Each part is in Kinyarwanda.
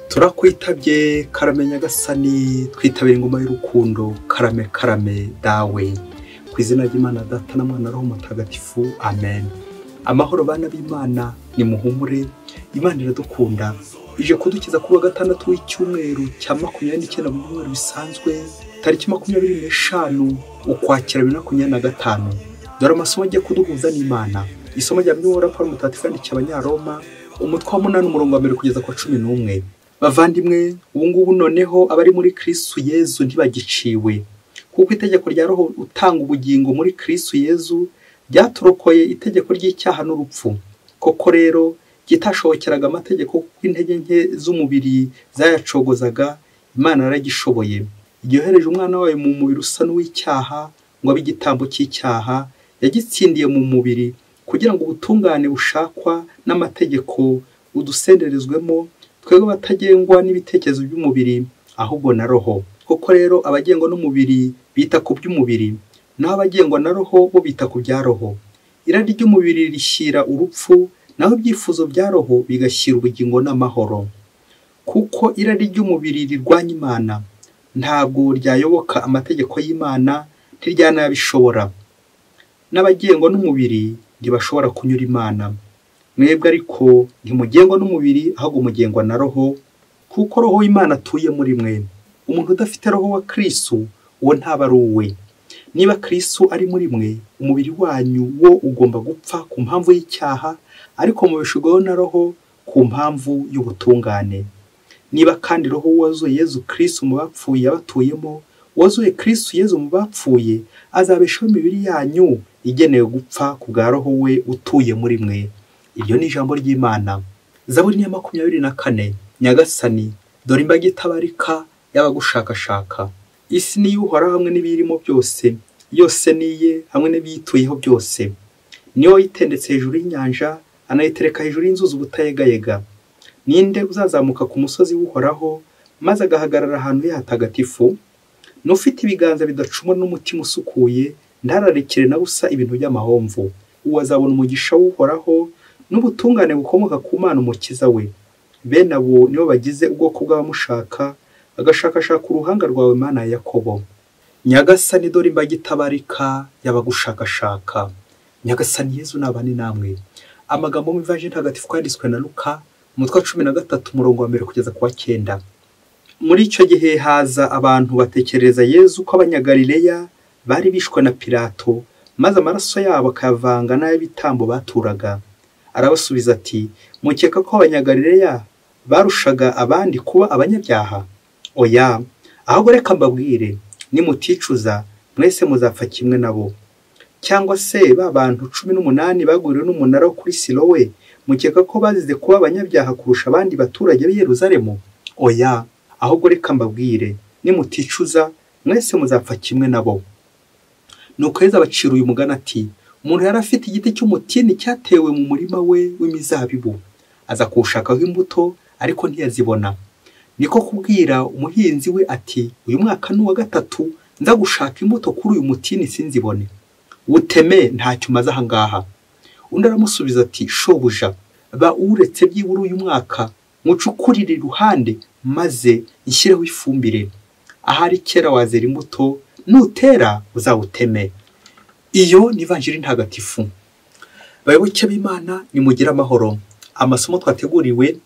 Turakwitabye karame Nyagasani, twitabira ingoma y'urukundo, karame karame dawe. Ku izina ry'Imana Data na Mwana Roho Mutagatifu, amen. Amahoro bana b'Imana, nimuhumure, Imana iradukunda. Ije kudukiza kuwa gatandatu w'icyumweru cya 29 mu byumweru bisanzwe, tariki 25 Ukwakira 2025. Dore amasomo agiye kuduhuza n'Imana. Isomo rya mbere Pawulo Mutagatifu yandikiye Abanyaroma, umutwe wa 8 umurongo wa 1 kugeza ku 11. Bavandimwe, ubu ngubu noneho abari muri Kristo Yezu ntibagiciwe, kuko itegeko rya Roho utanga ubugingo muri Kristo Yezu ryaturokoye itegeko ry'icyaha n'urupfu. Koko rero kitashobokeraga amategeko kuko intege nke z'umubiri zayacogozaga, Imana yaragishoboye. Yohereje umwana wayo mu mubiri usa n'uw'icyaha ngo abe igitambo cy'icyaha, yagitsindiye mu mubiri kugira ngo ubutungane bushakwa n'amategeko udusenderezwemo, twebwe batagengwa n'ibitekerezo by'umubiri ahubwo na Roho. Koko rero abagengwa n'umubiri bita ku by'umubiri, naho abagengwa na Roho bo bita ku bya Roho. Irari ry'umubiri rishyira urupfu, naho ibyifuzo bya Roho bigashyira ubugingo n'amahoro. Kuko irari ry'umubiri rirwanya Imana, ntabwo ryayoboka amategeko y'Imana, ntiryanabishobora. N'abagengwa n'umubiri ntibashobora kunyura Imana. Mwebwe ariko ntimugengwa n'umubiri, ahubwo mugengwa na Roho, kuko Roho w'Imana atuye muri mwe. Umuntu udafite Roho wa Kristo, uwo ntaba ari uwe. Niba Kristo ari muri mwe, umubiri wanyu wo ugomba gupfa ku mpamvu y'icyaha, ariko mubeshwaho na Roho ku mpamvu y'ubutungane. Niba kandi Roho wazuye Yezu Kristo mu bapfuye abatuyemo, wazuye Kristo Yezu mu bapfuye, azabeshaho imibiri yanyu igenewe gupfa ku bwa Roho we utuye muri mwe. Iryo ni ijambo ry'Imana. Zaburi ya 24. Nyagasani, dore imbaga itabarika y'abagushakashaka. Isi ni iy'Uhoraho hamwe n'ibiyirimo byose, yose niye hamwe n'ibiyituyeho byose. Niwe wayitendetse hejuru y'inyanja, anayitereka hejuru y'inzuzi ubutayegayega. Ninde uzazamuka ku musozi w'Uhoraho maze agahagarara ahantu he hatagatifu? N'ufite ibiganza bidacumura n'umutima usukuye, ntararikire na busa ibintu by'amahomvu. Uwo azabona umugisha w'Uhoraho n'ubutungane bukomoka ku Mana umukiza we. Bene abo nibo bagize ubwoko bw'abamushaka, agashakashaka uruhanga rwawe Mana ya Yakobo. Nyagasani, dore imbaga itabarika y'abagushakashaka. Nyagasani Yezu nabane namwe. Amagambo mu Ivanjiri Ntagatifu yanditswe na Luka, umutwe wa 13 umurongo wa 1 kugeza ku wa 9. Muri icyo gihe haza abantu batekereza Yezu ko Abanyagalileya bari bishwe na Pilato, maze amaraso yabo akayavanga n'ay'ibitambo baturaga. Arabasubiza ati, mukeka ko Abanyagalileya barushaga abandi kuba abanyabyaha? Oya, ahubwo reka mbabwire, nimuticuza mwese muzapfa kimwe nabo. Cyangwa se ba bantu 18 baguriwe n'umunara wo kuri Silowe, mukeka ko bazize kuba abanyabyaha kurusha abandi baturage b'i Yerusalemu? Oya, ahubwo reka mbabwire, nimuticuza mwese muzapfa kimwe nabo. Nuko Yezu abacira uyu mugani ati, umuntu yari afite igiti cy'umutini cyatewe mu murima we w'imizabibu, aza kuwushakaho imbuto ariko ntiyazibona. Niko kubwira umuhinzi we ati, uyu mwaka ni uwa gatatu nza gushaka imbuto kuri uyu mutini sinzibone, wuteme ntacyo umaze aha ngaha. Undi aramusubiza ati, shobuja, ba uretse byibura uyu mwaka mucukurire iruhande maze nshyireho ifumbire, ahari kera wazera imbuto, nutera uzawuteme. Iyo ni Ivanjiri Ntagatifu. Bayoboke b'Imana, nimugire amahoro. Amasomo twateguriwe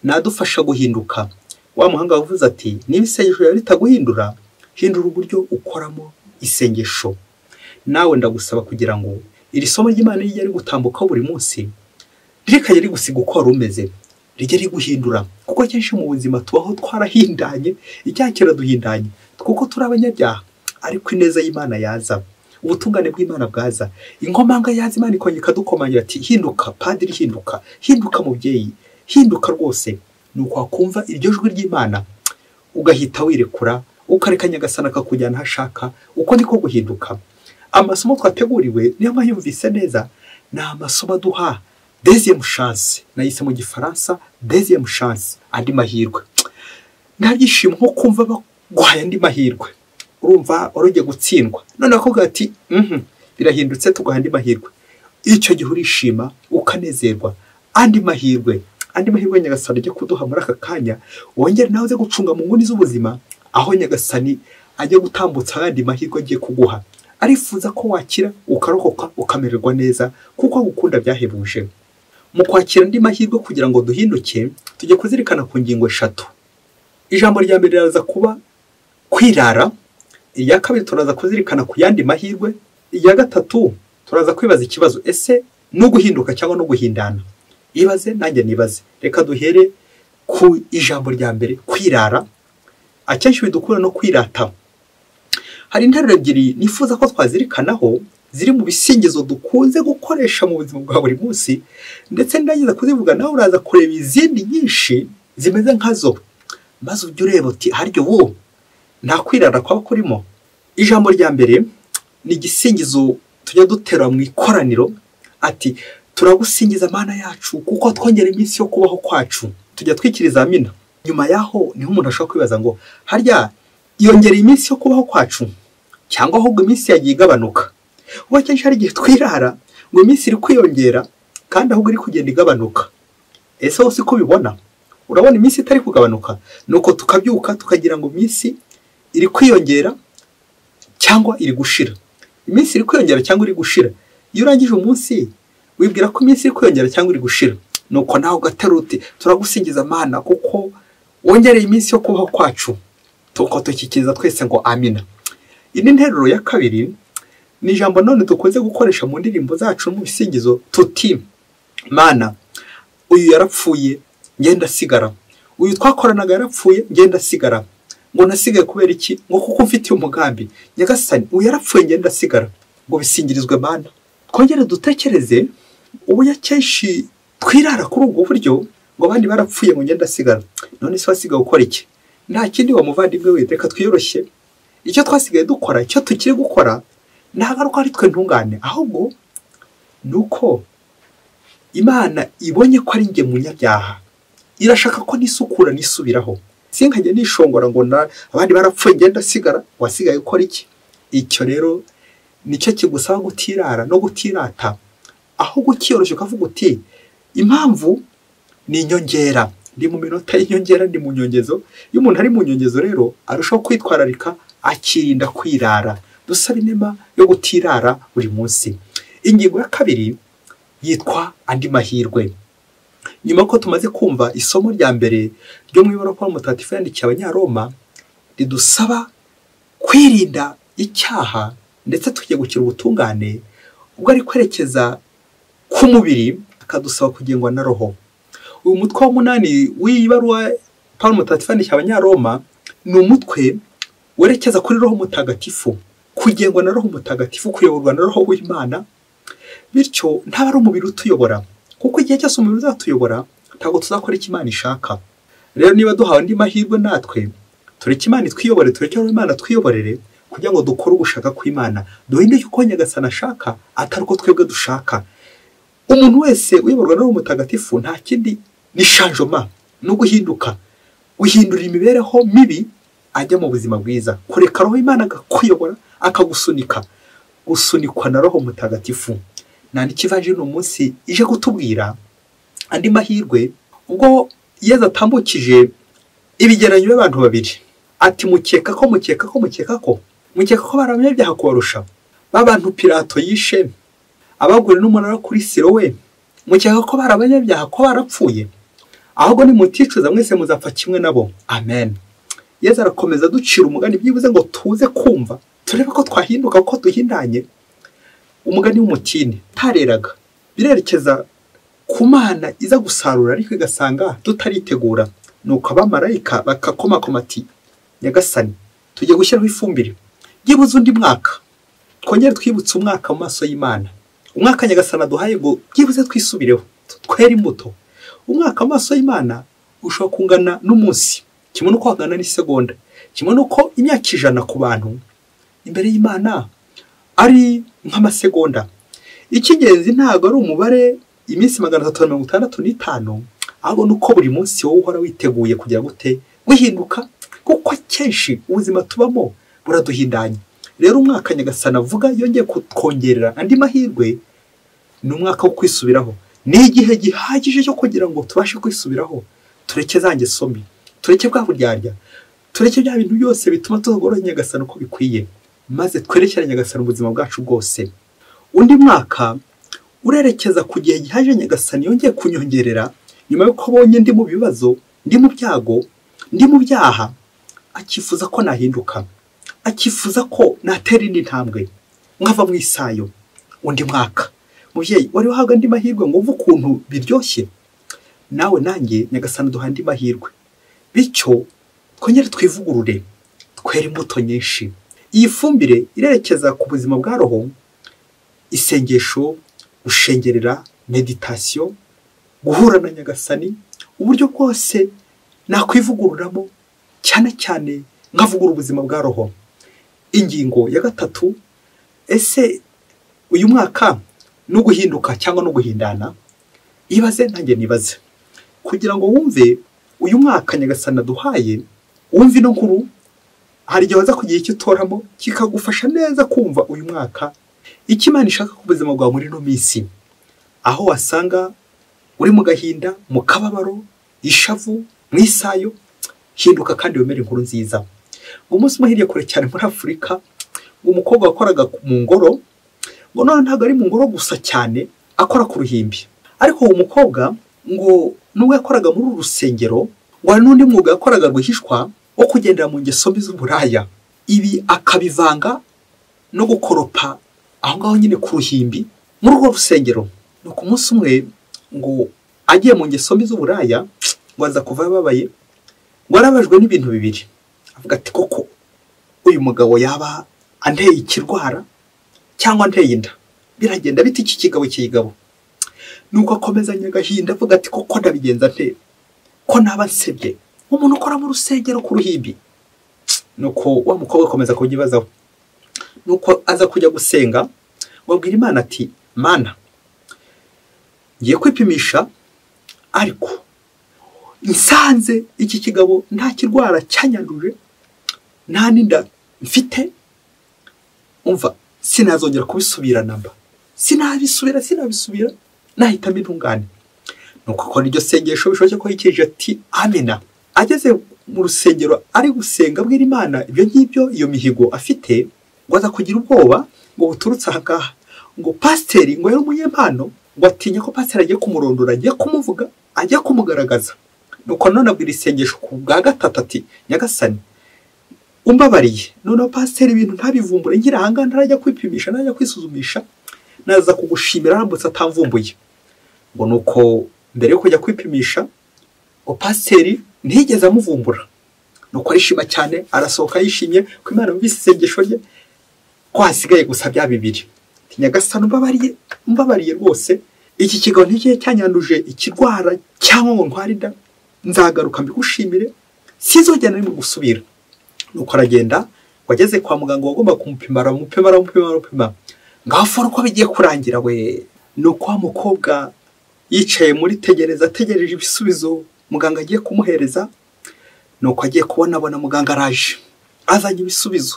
nadufasha guhinduka. Wa muhanga wavuze ati, niba isengesho ryawe ritaguhindura, hindura uburyo ukoramo isengesho. Nawe ndagusaba kugira ngo iri somo ry'Imana rijye rigutambukaho buri munsi, rikajya rigusiga uko wari umeze, rijye riguhindura. Kuko kenshi mu buzima tubaho twarahindanye, icyaha kiraduhindanye, kuko turi abanyabyaha. Ariko ineza y'Imana yaza, ubutungane bw'Imana bwaza, inkomanga yaza, Imana ikongera ikadukomangira ati, hinduka padiri, hinduka, hinduka mubyeyi, hinduka rwose. Nuko wakumva iryo jwi ry'Imana ugahita wirekura, ukareka Nyagasani akakujyana aho ashaka. Uko niko guhinduka. Amasomo twateguriwe, niyo mpamvu neza, ni amasomo aduha deuxième chance, nayise mu Gifaransa deuxième chance, andi mahirwe. Nta byishimo nko kumva baguhaye andi mahirwe. Urumva wari gutsindwa, none akubwira ati birahindutse, tuguha andi mahirwe. Icyo gihe urishima ukanezerwa. Andi mahirwe, Andi mahirwe Nyagasani ajya kuduha muri aka kanya, wongere nawe uze gucunga mu nguni z'ubuzima, aho Nyagasani ajya gutambutsa ayandi mahirwe agiye kuguha. Arifuza ko wakira ukarokoka ukamererwa neza kuko agukunda byahebuje. Mu kwakira andi mahirwe kugira ngo duhinduke, tujye kuzirikana ku ngingo eshatu. Ijambo rya mbere riraza kuba kwirara, irya kabiri turaza kuzirikana ku yandi mahirwe, irya gatatu turaza kwibaza ikibazo ese no guhinduka cyangwa no guhindana. Ibaze nanjye nibaze. Reka duhere ku ijambo rya mbere, kwirara. Akenshi bidukura no kwirata. Hari interuro ebyiri nifuza ko twazirikanaho ziri mu bisingizo dukunze gukoresha mu buzima bwa buri munsi, ndetse ndagiza kuzivuga nawe uraza kureba izindi nyinshi zimeze nkazo, maze ujye ureba uti haryo ubu nta kwirara kwaba kurimo. Ijambo rya mbere ni igisingizo tujya dutera mu ikoraniro, ati turagusingiza Mana yacu kuko twongera iminsi yo kubaho kwacu. Tujya twikiriza amina. Nyuma yaho niho umuntu ashobora kwibaza ngo harya yongera iminsi yo kubaho kwacu cyangwa ahubwo iminsi yagiye igabanuka. Ubu akenshi hari igihe twirara ngo iminsi iri kwiyongera kandi ahubwo iri kugenda igabanuka. Ese wose uko ubibona? Urabona iminsi itari kugabanuka? Nuko tukabyuka tukagira ngo iminsi iri kwiyongera cyangwa iri gushira. Iminsi iri kwiyongera cyangwa iri gushira. Iyo urangije umunsi wibwira ko iminsi iri kwiyongera cyangwa iri gushira. Nuko nawe ugaterura uti turagusingiza Mana kuko wongereye iminsi yo kubaho kwacu. Tuko tukikiriza twese ngo amina. Indi nteruro ya kabiri ni ijambo none dukunze gukoresha mu ndirimbo zacu mu bisingizo, tuti Mana uyu yarapfuye ngenda sigara, uyu twakoranaga yarapfuye ngenda sigara, ngo nasigaye kubera iki? Ngo kuko mfitiye umugambi. Nyagasani uyu yarapfuye ngenda sigara, ngo bisingirizwe Mana. Twongere dutekereze ubu yakenshi twirara kuri ubwo buryo ngo abandi barapfuye ngo ngenda sigara. None se wasigaye ukora iki? Nta kindi wa muvandimwe we, reka twiyoroshye. Icyo twasigaye dukora, icyo tukiri gukora, ntabwo ari twe ntungane, ahubwo nuko Imana ibonye ko ari nge munyabyaha, irashaka ko nisukura nisubiraho. Sinkajya nishongora ngo abandi barapfuye ngenda sigara, wasigaye ukora iki? Icyo rero nicyo kigusaba gutirara no gutirata, ahubwo ukiyoroshya ukavuga uti impamvu ni inyongera, ndi mu minota y'inyongera, ndi mu nyongezo. Iyo umuntu ari mu nyongezo rero arushaho kwitwararika, akirinda kwirara. Dusaba inema yo gutirara buri munsi. Ingingo ya kabiri yitwa andi mahirwe. Nyuma ko tumaze kumva isomo rya mbere ryo mu ibaruwa Pawulo Mutagatifu yandikiye Abanyaroma ridusaba kwirinda icyaha ndetse tugiye gukira ubutungane, ubwo ari kwerekeza ku mubiri akadusaba kugengwa na roho. Uyu mutwe wa 8 w'ibaruwa Pawulo Mutagatifu yandikiye Abanyaroma ni umutwe werekeza kuri Roho Mutagatifu, kugengwa na Roho Mutagatifu, kuyoborwa na Roho w'Imana. Bityo ntaba ari umubiri utuyobora, kuko igihe cyose umubiri uzatuyobora ntabwo tuzakora icyo Imana ishaka. Rero niba duhawe andi mahirwe natwe, tureke Imana itwiyobore, tureke Imana twiyoborere kugira ngo dukore ugushaka kw'Imana, duhinduke uko Nyagasani ashaka atari uko twebwe dushaka. Umuntu wese uyoborwa na Roho Mutagatifu nta kindi ni shanjoma, no guhinduka, guhindura imibereho mibi ajya mu buzima bwiza, kureka Roho Imana akakuyobora, akagusunika, gusunikwa na Roho Mutagatifu. Nandika ivanjiri uno munsi ije kutubwira andi mahirwe, ubwo Yezu atambukije ibigereranyo by'abantu babiri, ati mukeka ko mukeka ko mukeka ko mukeka ko bari abanyabyaha kubarusha, ba bantu Pilato yishe abagure n'umunara kuri Silowe, mukeka ko bari abanyabyaha ko barapfuye, ahubwo nimuticuza mwese muzapfa kimwe nabo. Amen. Yezu arakomeza ducira umugani byibuze ngo tuze kumva, turebe ko twahinduka ko duhindanye. Umugani w'umutini tareraga birerekeza ku Mana iza gusarura ariko igasanga tutaritegura. Nuko abamarayika bakakomakoma ati Nyagasani tujye gushyiraho ifumbire byibuze undi mwaka, twongere twibutse umwaka mu maso y'Imana, umwaka Nyagasani aduhaye ngo byibuze twisubireho twere imbuto. Umwaka mu maso y'Imana ushobora kungana n'umunsi, kimwe n'uko wangana n'isegonda, kimwe n'uko imyaka 100 ku bantu imbere y'Imana ari nk'amasegonda. Icy'ingenzi ntabwo ari umubare iminsi 365, ahubwo nuko buri munsi wowe uhora witeguye kugira gute guhinduka, kuko akenshi ubuzima tubamo buraduhindanya. Rero umwaka Nyagasani avuga yongeye kutwongerera andi mahirwe ni umwaka wo kwisubiraho. Ni igihe gihagije cyo kugira ngo tubashe kwisubiraho, tureke za ngeso mbi, tureke bwa buryarya, tureke bya bintu byose bituma tutagorora Nyagasani uko bikwiye, maze twerekere Nyagasani ubuzima bwacu bwose. Undi mwaka urerekeza ku gihe gihagije Nyagasani yongeye kunyongerera, nyuma y'uko abonye ndi mu bibazo, ndi mu byago, ndi mu byaha, akifuza ko nahinduka, akifuza ko natera indi ntambwe nkava mu isayo. Undi mwaka, mubyeyi, wari wahabwa andi mahirwe ngo wumve ukuntu biryoshye? Nawe nanjye Nyagasani duha andi mahirwe, bityo twongere twivugurure, twere imbuto nyinshi. Iyi fumbire irerekeza ku buzima bwa roho, isengesho, gushengerera, meditasiyo, guhura na Nyagasani, uburyo bwose nakwivugururamo, cyane cyane nkavugura ubuzima bwa roho. Ingingo ya gatatu, ese uyu mwaka no guhinduka cyangwa no guhindana? Ibaze nanjye nibaze, kugira ngo wumve uyu mwaka Nyagasani aduhaye, wumve ino nkuru. Hari igihe waza kugira icyo utoramo kikagufasha neza kumva uyu mwaka icyo Imana ishaka ku buzima bwawe muri ino minsi, aho wasanga uri mu gahinda, mu kababaro, ishavu, mu isayo. Hinduka kandi wemere inkuru nziza. Umunsi umwe hirya kure cyane muri Afurika, umukobwa wakoraga mu ngoro, ngo none ntabwo ari mu ngoro gusa cyane, akora ku ruhimbi. Ariko uwo mukobwa ngo nubwo yakoraga muri uru rusengero, ngo hari n'undi mwuga yakoraga rwihishwa wo kugendera mu ngeso mbi z'uburaya. Ibi akabivanga no gukoropa aho ngaho nyine ku ruhimbi muri urwo rusengero. Nuko umunsi umwe ngo agiye mu ngeso mbi z'uburaya, ngo aza kuva ababaye, ngo arabajwe n'ibintu bibiri. Avuga ati koko uyu mugabo yaba anteye ikirwara cyangwa anteye inda, biragenda bite iki kigabo kigabo? Nuko akomezanya agahinda avuga ati koko ndabigenza nte, ko naba nsebye umuntu ukora mu rusengero ku ruhimbi? Nuko wa mukobwa akomeza kubyibazaho. Nuko aza kujya gusenga, wabwira Imana ati Mana, ngiye kwipimisha, ariko nsanze iki kigabo nta kirwara cyanyanduje, nta n'inda mfite, umva sinazongera kubisubira namba, sinabisubira, nahitamo intungane. Nuko akora iryo sengesho bishoboke ko yikirije ati amena. Ageze mu rusengero ari gusenga abwira Imana ibyo ngibyo, iyo mihigo afite, ngo aza kugira ubwoba ngo buturutse aha ngaha, ngo pasiteri ngo yari umunyempano, ngo atinya ko pasiteri agiye kumurondora, agiye kumuvuga, agiye kumugaragaza. Nuko none abwira isengesho ku bwa gatatu ati Nyagasani umbabariye, noneho pasiteri ibintu ntabivumbure, ngira aha ngaha ntarajya kwipimisha, ntarajya kwisuzumisha, naza kugushimira arambutse atamvumbuye. Ngo nuko mbere yo kujya kwipimisha, ngo pasiteri ntiyigeze amuvumbura. Nuko arishima cyane, arasohoka yishimye ko Imana yumvise isengesho rye, ko hasigaye gusa bya bibiri. Nyagasani umbabariye, umbabariye rwose, iki kigabo ntikiye cyanyanduje ikirwara cyangwa ngo ntware inda, nzagaruka mbigushimire, sinzongera na rimwe gusubira. Nuko aragenda, wageze kwa muganga wagomba kumupima, aramupima, aramupima, aramupima, ngaho fora uko bigiye kurangira we. Nuko wa mukobwa yicaye muri tegereza, ategereje ibisubizo muganga agiye kumuhereza. Nuko agiye kubona abona muganga araje azanye ibisubizo,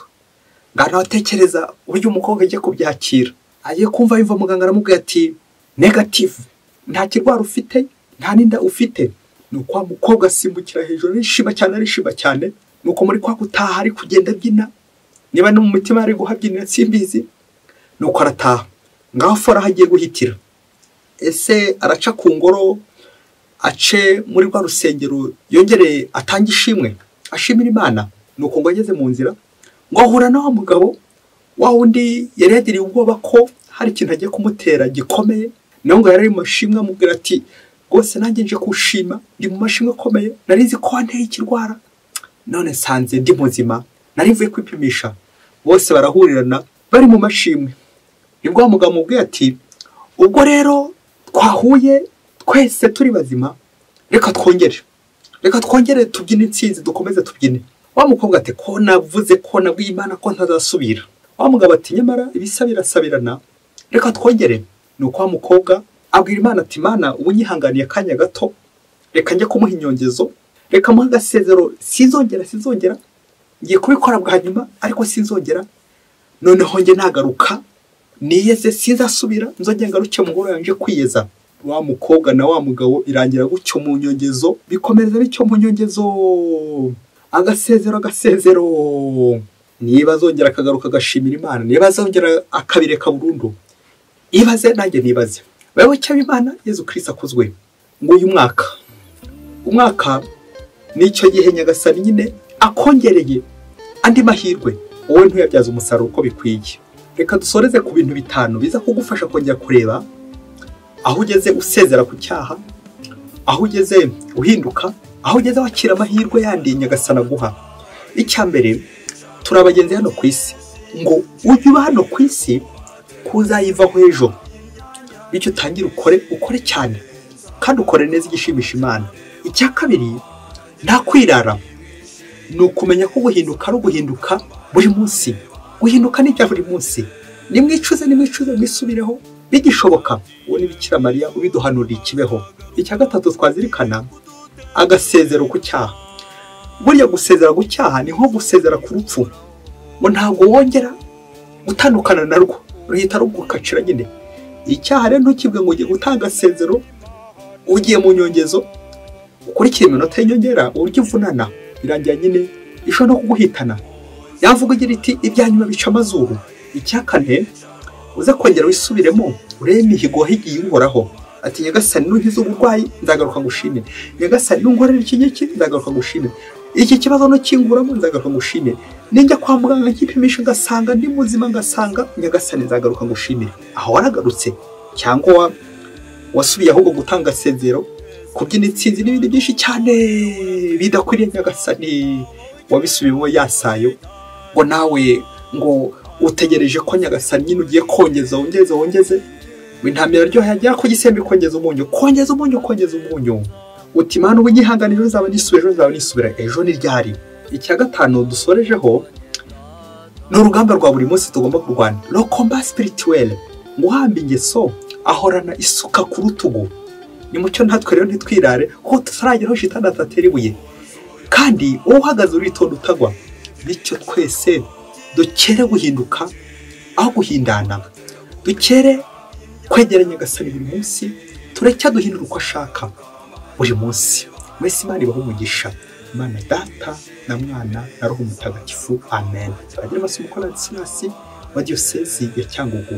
ngaho atekereza uburyo umukobwa agiye kubyakira. Agiye kumva yumva muganga aramubwira ati negative, nta kirwara ufite, nta n'inda ufite. Nuko wa mukobwa asimbukira hejuru arishima cyane, arishima cyane. Nuko muri kwa gutaha ari kugenda abyina, niba no mu mutima ari guhabyinira simbizi. Nuko arataha, ngaho fora aho agiye guhitira. Ese araca ku ngoro, ace muri rwa rusengero, yongere atange ishimwe, ashimira Imana. Nuko ngo ageze mu nzira, ngo ahura na wa mugabo wa wundi yari yagiriye ubwoba ko hari ikintu agiye kumutera gikomeye. Nawe ngo yari ari mu mashimwe, amubwira ati rwose nanjye nje kushima, ndi mu mashimwe akomeye, nari nzi ko wanteye ikirwara, none nsanze ndi muzima, nari mvuye kwipimisha. Bose barahurirana bari mu mashimwe. Nibwo wa mugabo amubwiye ati ubwo rero twahuye twese turi bazima, reka twongere tubyine intsinzi, dukomeze tubyine. Wa mukobwa ati ko navuze ko nabwiye Imana ko ntazasubira. Wa mugabo ati nyamara ibisa birasabirana, reka twongere. Nuko wa mukobwa abwira Imana ati Mana, ubu nyihanganiye akanya gato, reka njye kumuha inyongezo, reka muhe agasezero, sinzongera, ngiye kubikora bwa nyuma, ariko sinzongera. Noneho njye nagaruka niyeze, sinzasubira, nzongera ngaruke mu ngoro yanjye kwiyeza. Wa mukobwa na wa mugabo irangira gutyo mu nyongezo, bikomereza bityo mu nyongezo, agasezero agasezero. Niba azongera akagaruka agashimira Imana, niba azongera akabireka burundu, ibaze nanjye nibaze. Bayoboke b'Imana, Yezu Kristo akuzwe. Ngo uyu mwaka, umwaka nicyo gihe Nyagasani nyine akongereye andi mahirwe, wowe ntuyabyaza umusaruro uko bikwiye. Reka dusoreze ku bintu bitanu biza kugufasha kongera kureba aho ugeze usezera ku cyaha, aho ugeze uhinduka, aho ugeze wakira amahirwe yandi Nyagasani aguha. Icya mbere, turi abagenzi hano ku isi, ngo ujye uba hano ku isi kuzayivaho ejo, bityo utangire ukore, ukore cyane kandi ukore neza igishimisha Imana. Icya kabiri, nta kwirara, ni ukumenya ko guhinduka ari uguhinduka buri munsi. Guhinduka ni ibya buri munsi. Nimwicuze, nimwicuze, mwisubireho bigishoboka. Uwo ni Bikira Mariya ubiduhanuriye ikibeho. Icya gatatu twazirikana, agasezero ku cyaha. Burya gusezera ku cyaha ni nko gusezera ku rupfu, ngo ntabwo wongera gutandukana narwo, ruhita rugukacira nyine. Icyaha rero ntukibwe ngo ugiye gutanga asezero, ugiye mu nyongezo, ukurikira iminota y'inyongera, uburyo uvunana birangira nyine ishobora no kuguhitana. Yavuga igira iti ibya nyuma bica amazuru. Icya kane, uze kongera wisubiremo, urebe imihigo wahigiye Uhoraho. Ati Nyagasani nunkiza uburwayi nzagaruka ngushimire, Nyagasani nunkorera iki ngiki nzagaruka ngushimire, iki kibazo nukinguramo nzagaruka ngushimire, ninjya kwa muganga nkipimisha ngasanga ndi muzima, ngasanga Nyagasani nzagaruka ngushimire. Aho waragarutse cyangwa wasubiye ahubwo gutanga asezero, kubyina intsinzi n'ibindi byinshi cyane bidakwiriye Nyagasani, wabisubiyemo yasayo, ngo nawe ngo utegereje ko Nyagasani nyine ugiye kongeza wongeze wongeze. Intambira aryoha yagera ku gisembe, kongeza umunyu, kongeza umunyu, kongeza umunyu. Uti Mana ubu nyihanganira, ejo nzaba nisubira, ejo nzaba nisubira, ejo ni ryari? Icya gatanu dusorejeho ni urugamba rwa buri munsi tugomba kurwana, le combat spirituel. Ngo uhamba ingeso ahorana isuka ku rutugu. Ni mucyo natwe rero ntitwirare, kuko tutarageraho shitani atatera ibuye, kandi wowe uhagaze uritonda utagwa. Bityo twese dukere guhinduka aho guhindana, dukere kwegera Nyagasani buri munsi, tureke duhindura uko ashaka buri munsi. Mwese Imana ibahe umugisha. Imana Data na Mwana na Roho Mutagatifu, amen. Turagira amasomo Ladislas wa Diyosezi ya Cyangugu.